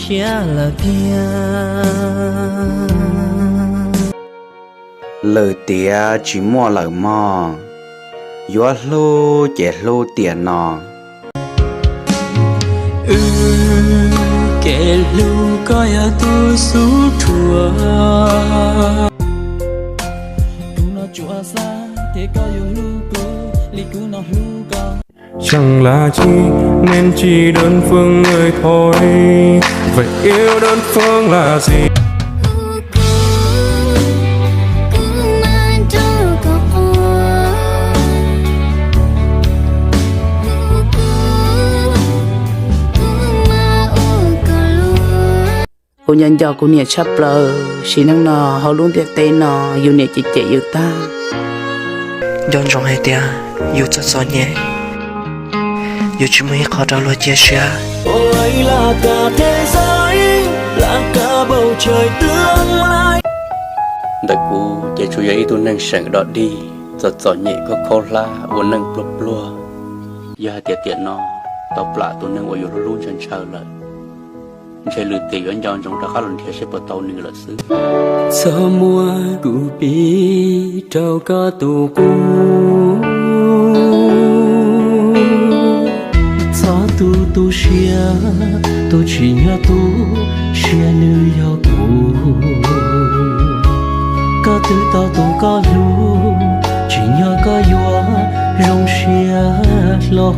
Siab lawm tiag. Lwm tiam tsis muaj lawm mog, yuav hlub ces hlub tiam no. Wb kev hlub koj yog tus xub thuam. Hnub no tsuas xav tias koj yuav hlub kuv li kuv no hlub koj. Chẳng là chi nên chỉ đơn phương người thôi, vậy yêu đơn phương là gì? Kuv nco nco kuv niam tshaj plaws, sim neej no hauv lub ntiaj teb no yus niam cem cem yus tag. Nco ntsoov hais tias yus txom txom nyem, yus tsis muaj ib qho rau luag cia siab. Ntawm kuv ces tsuas yog ib tug neeg seem dog dig, txom txom nyem khaub khaub hlab ua neej pluag pluag. Yog hais tias tiam no tau plam tus neeg uas yus hlub hlub ntshaw ntshaw lawm, ntshe lwm tiam yuav nco ntsoov rov qab los nrhiav seb puas tau nws lawm xwb. Txhob muab kuv pib rau koj tus qub. Txhob tu tu siab, tus tsim nyog tu siab nws yog kuv. Koj twb tau tus koj hlub, tsim nyog koj yuav zoo siab hlo.